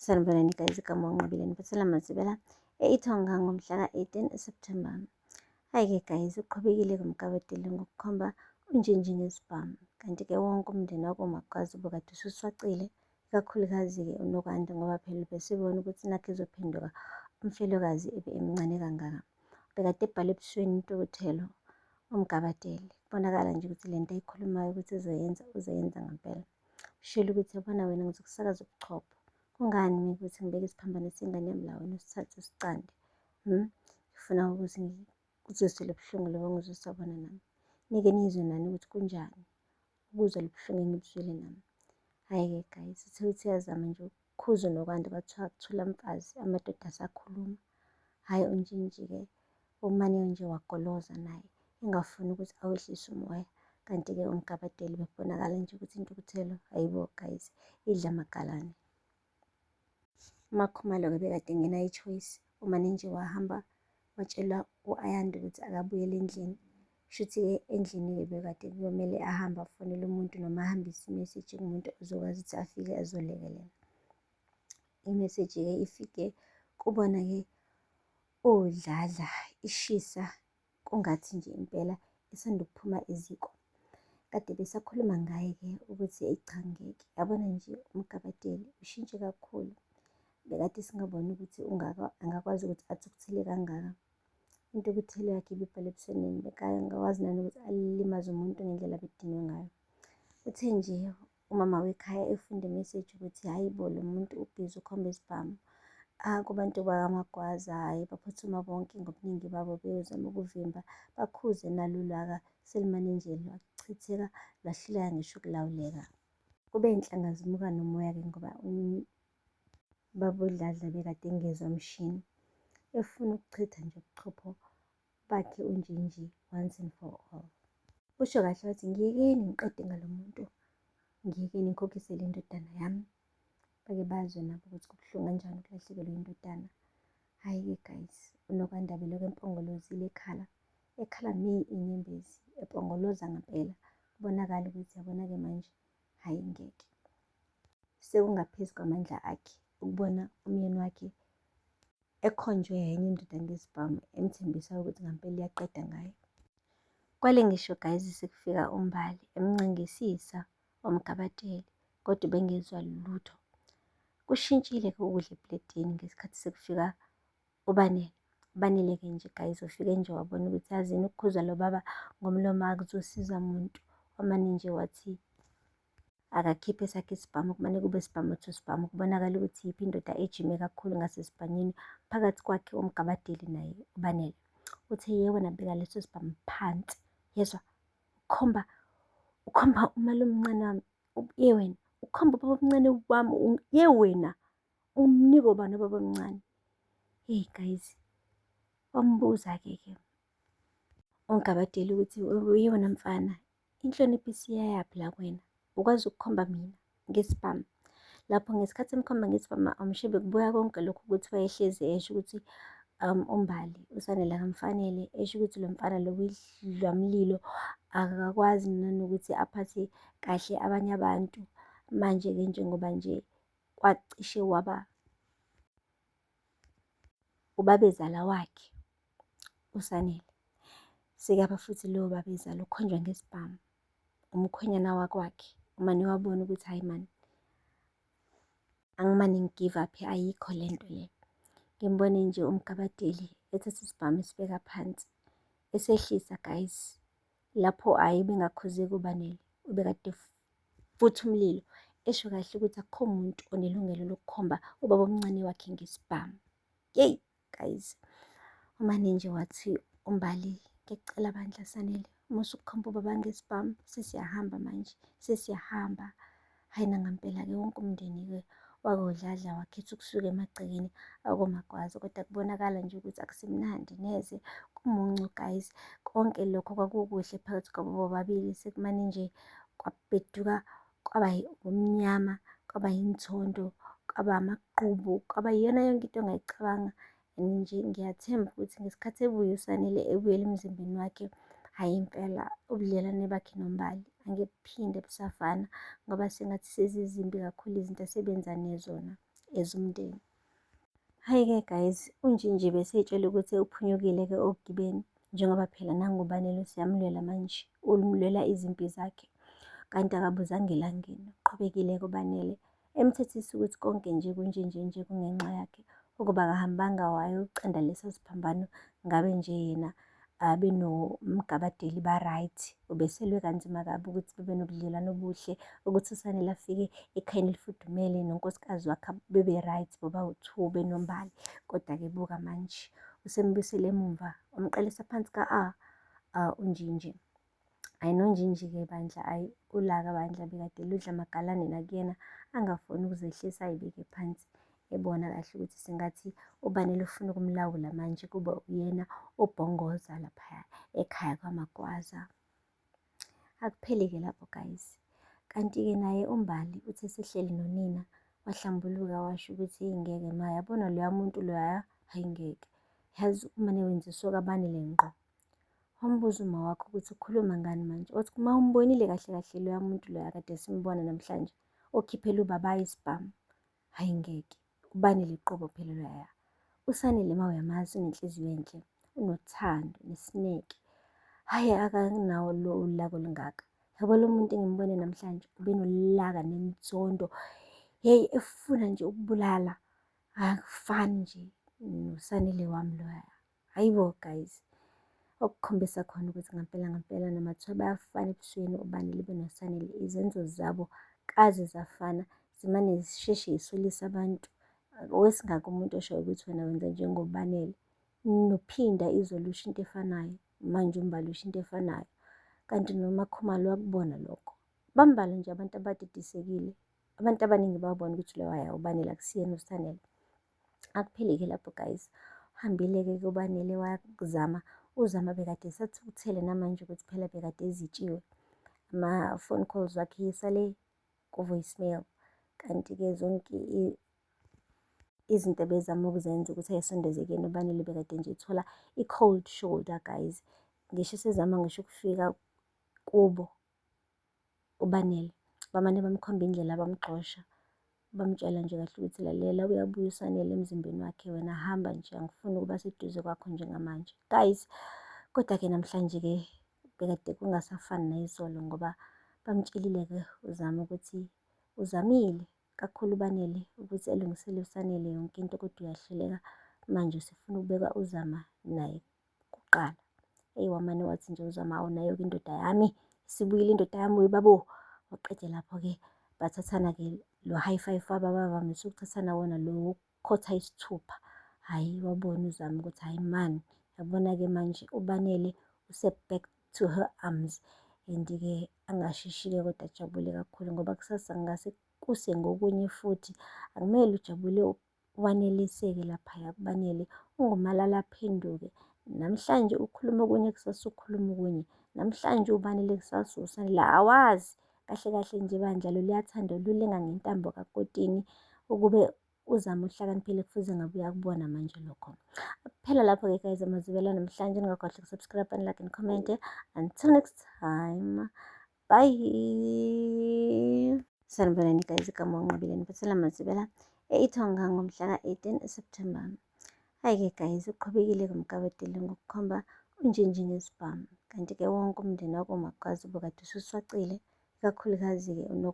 Sanibonani guys, igama uNqobile niphathela Matsibela e-Ithonga ngomhla ka-18 September. Hhayi-ke guys, uqhubekile kumgabadeli ngokukhomba unjinji ngesibhamu. Kanti-ke wonke umndeni wakoMagwaza ubukade ususwacile, ikakhulukazi-ke uNokwanda ngoba phela ubesebona ukuthi nakhu ezophenduka umfelokazi ebe emncane kangaka. Ubekade ebhale ebusweni intukuthelo uMgabadeli. Kubonakala nje ukuthi le nto ayikhulumayo ukuthi uzoyenza, uzoyenza ngempela. Ushilo ukuthi yabona wena ngizokusakaza ubuchopho. Kungani mina ukuthi ngibeke isiphambano sengane yami la wena usithathe usicande? Hmm? Ngifuna ukuthi ngikuzwise lo buhlungu lobo engizwisa bona nami. Nike nizwe nani ukuthi kunjani ukuzwa lo buhlungu engibuzwile nami. Hhayi-ke guys, uthe uthi uyazama nje ukukhuza uNokwanda kwathiwa kuthula mfazi, amadoda asakhuluma. Hhayi uNjinji-ke umane nje wagoloza naye engafuni ukuthi awehlise umoya. Kanti-ke uMgabadeli bekubonakala nje ukuthi intukuthelo hayibo guys idla amagalane. UMakhumalo-ke bekade engenayo i-choice, umane nje wahamba watshela u-Ayanda ukuthi akabuyele endlini. Shuthi-ke endlini-ke bekade kuyomele ahambe afonele umuntu noma ahambise imeseji kumuntu ozokwazi ukuthi afike azolekelela. Imeseji-ke ifike kubona-ke uDladla ishisa kungathi nje impela isanda ukuphuma eziko. Kade besakhuluma ngaye-ke ukuthi eyi cha ngeke, yabona nje uMgabadeli ushintshe kakhulu. Bekade singaboni ukuthi angakwazi ukuthi athukuthele kangaka. Intukuthelo yakhe ibibhalwe ebusweni, bekangakwazi nanokuthi alimaze umuntu ngendlela abedinwe ngayo. Uthe nje umama wekhaya efunda imeseji ukuthi hhayi bo lo muntu ubhizi ukhomba isibhamu. Ah, kubantu bakaMagwaza hhayi baphuthuma bonke ngobuningi babo beyozama ukuvimba bakhuze nalo ulaka selimane nje lwachitheka lwahluleka ngisho ukulawuleka. Kube inhlanga zimuka nomoya-ke ngoba ubaba uDladla bekade engezwa mshini efuna ukuchitha nje ubuchopho bakhe uNjinji once and for all. Usho kahle wathi ngiyekeni ngiqede ngalo muntu, ngiyekeni ngikhokhisele indodana yami. Bake bazwe nabo ukuthi kubuhlungu kanjani ukulahlekelwa indodana. Hhayi-ke guys, uNokwanda belokhu empongolozile ekhala, ekhala mi inyembezi, epongoloza ngempela. Kubonakala ukuthi yabona-ke manje, hhayi ngeke. Sekungaphezu kwamandla akhe ukubona umyeni wakhe ekhonjwe yenye indoda ngesibhamu emthembisa ukuthi ngampela iyaqeda ngaye. Kwale ngisho guys sekufika uMbali emncengisisa uMgabadeli kodwa ubengezwa lutho. Kushintshile-ke ukudla epuleyitini ngesikhathi sekufika uBanele. UBanele-ke nje guys ufike nje wabona ukuthi yazini ukukhuza lo baba ngomlomo akuzosiza muntu. Wamane nje wathi akakhiphe esakhe isibhamu kumane kube sibhamu to sibhamu kubonakala ukuthi yiphi indoda ejime kakhulu ngasesibhanyini phakathi kwakhe uMgabadeli naye uBanele. Uthe ye wena beka leso sibhamu phansi yezwa ukhomba ukhomba umalume omncane wami ye wena ukhomba ubaba omncane wami ye wena umnike ubani ubaba omncane. Hey guys wambuza-ke ke uMgabadeli ukuthi uye wena mfana Inhlonipho isiyayaphi la kuwena? Ukwazi ukukhomba mina ngesibhamu. Lapho ngesikhathi emkhomba ngesibhamu amshibe kubuya konke lokhu ukuthi wayehlezi esho ukuthi uMbali uSanele akamfanele, esho ukuthi lo mfana lo uyidlamlilo akakwazi nanokuthi aphathe kahle abanye abantu. Manje-ke njengoba nje kwacishe waba ubabezala wakhe uSanele. Sekaba futhi lowo babezala ukhonjwa ngesibhamu umkhwenyana wakwakhe umane wabona ukuthi hayi mani angimane ngi-give up ayikho le nto le. Ngimbone nje uMgabadeli ethatha isibhamu esibeka phansi esehlisa guys lapho hhayi ubengakhuzeki uBanele ubekade futhi umlilo esho kahle ukuthi akukho muntu onelungelo lokukhomba ubaba omncane wakhe ngesibhamu. Yeyi guys, umane nje wathi uMbali ngiyacela bandla Sanele musa ukukhomba ubaba ngesibhamu sesiyahamba manje sesiyahamba. Hhayi nangampela-ke wonke umndeni-ke wakoDladla wakhetha ukusuka emagcekeni akoMagwaza kodwa kubonakala nje ukuthi akusemnandi neze kumuncu guys. Konke lokho kwakukuhle phakathi kwabo bobabili sekumane nje kwabheduka kwaba ubumnyama, kwaba yinzondo, kwaba amaqhubu, kwaba yiyona yonke into ongayicabanga. And nje ngiyathemba ukuthi ngesikhathi ebuya uSanele ebuyela emzimbeni wakhe, hhayi impela ubudlelwane bakhe noMbali angeke buphinde busafana ngoba sengathi sezizimbi kakhulu izinto asebenzane zona. as umndeni. Hhayi-ke guys, uNjinji besey'tshela ukuthi uphunyukile-ke ogibeni njengoba phela nangu uBanele useyamlwela manje, ulwela izimpi zakhe. Kanti akabuzanga elangeni, uqhubekile-ke uBanele emthethisa ukuthi konke nje kunje nje nje kungenxa yakhe. Ukuba akahambanga wayocanda leso siphambano ngabe nje yena benoMgabadeli ba-right. Ubeselwe kanzima kabi ukuthi bebe nobudlelwano obuhle, ukuthi uSanele afike ekhayeni elifudumele nonkosikazi wakhe bebe-right bobawu-two benoMbali. Kodwa-ke buka manje, usembuyisele emumva, wamqalisa phansi ka-A, uNjinji. Hhayi noNjinji-ke bandla, hhayi ulaka bandla bekade ludla amagalane nakuyena, angafuni ukuzehlisa ay'beke phansi. Ebona kahle ukuthi sengathi uBanele ufuna ukumlawula manje kube uyena obhongoza laphaya ekhaya kwaMagwaza. Akupheli-ke lapho guys. Kanti-ke naye uMbali uthe esehleli nonina wahlambuluka washo ukuthi ngeke ma yabona loya muntu loya hayi ngeke. Yazi umane wenziswa kaBanele ngqo. Wambuza uma wakho ukuthi ukhuluma ngani manje. Wathi uma umbonile kahle kahle loya muntu loya kade simbona namhlanje okhiphela ubabayi isibhamu. Hhayi ngeke, uBanele qobo phela loyaya. USanele ma uyamazi unenhliziyo enhle, unothando nesineke. Hhayi akanawo lo ulaka olungaka. Yabo lo muntu engimbone namhlanje ubenolaka nenzondo. Hheyi efuna nje ukubulala. Akufani nje noSanele wami loyaya. Hayi bo guys, okukhombisa khona ukuthi ngampela ngampela noma kuthiwa bayafana ebusweni uBanele benoSanele, izenzo zabo kaze zafana, zimane zisheshe zisolise abantu. Owesingaka umuntu oshoyo ukuthi wena wenza njengoBanele, nophinda izolo usho into efanayo, manje uMbali usho into efanayo. Kanti noMaKhumalo wakubona lokho. Bambalwa nje abantu abadidisekile, abantu abaningi babona ukuthi loya uBanele akusiyena uSanele. Akupheli-ke lapho guys, uhambile-ke kuBanele wayakuzama, uZama bekade esathukuthele namanje ukuthi phela bekade ezitshiwe. Ama-phone calls wakhe esale ku-voicemail. Kanti-ke zonke izinto ebezama ukuzenza ukuthi ayisondeze kuyena uBanele bekade nje ethola i-cold shoulder guys. Ngisho esezama ngisho ukufika kubo uBanele, bamane bamkhomba indlela bamgxosha. Bamtshela nje kahle ukuthi lalela uyabuya uSanele emzimbeni wakhe wena hamba nje angifuni ukuba seduze kwakho njengamanje. Guys, kodwa-ke namhlanje-ke bekade kungasafani nayizolo ngoba bamtshelile-ke uZama ukuthi uzamile kakhulu uBanele ukuthi elungisele uSanele yonke into kodwa uyahluleka manje usefuna ukubeka uZama naye kuqala. Eyi wamane wathi nje uZama awu nayo-ke indoda yami, isibuyile indoda yami webabo. Waqede lapho-ke bathathana-ke lo high five wabo abavamise ukuthathana wona lo wokukhotha isithupha. Hhayi wabona uZama ukuthi hhayi mani, yabona-ke manje uBanele use-back to her arms. And-ke angasheshi-ke kodwa ajabule kakhulu ngoba kusasa kungase kuse ngokunye futhi. Akumele ujabule waneliseke laphaya kuBanele, ungumalala aphenduke. Namhlanje ukhuluma okunye, kusasa ukhuluma okunye. Namhlanje uBanele, kusasa uSanele, awazi. Kahle kahle nje bandla loluya thando lulenga ngentambo kakotini ukube uZama uhlakaniphile kufuze ngabe uyakubona manje lokho. Phela lapho-ke guys amazwibela namhlanje ningakhohlwa ukusubscribe and like and comment. Until next time. Bye. Sanibonani guys, igama uNqobile niphathela amazwibela e-Ithonga ngomhla ka-18 September. Hhayi-ke guys, uqhubekile kumgabadeli ngokukhomba uNjinji ngesibhamu. Kanti-ke wonke umndeni wakoMagwaza ubukade ususwacile, ikakhulukazi-ke uNokwa.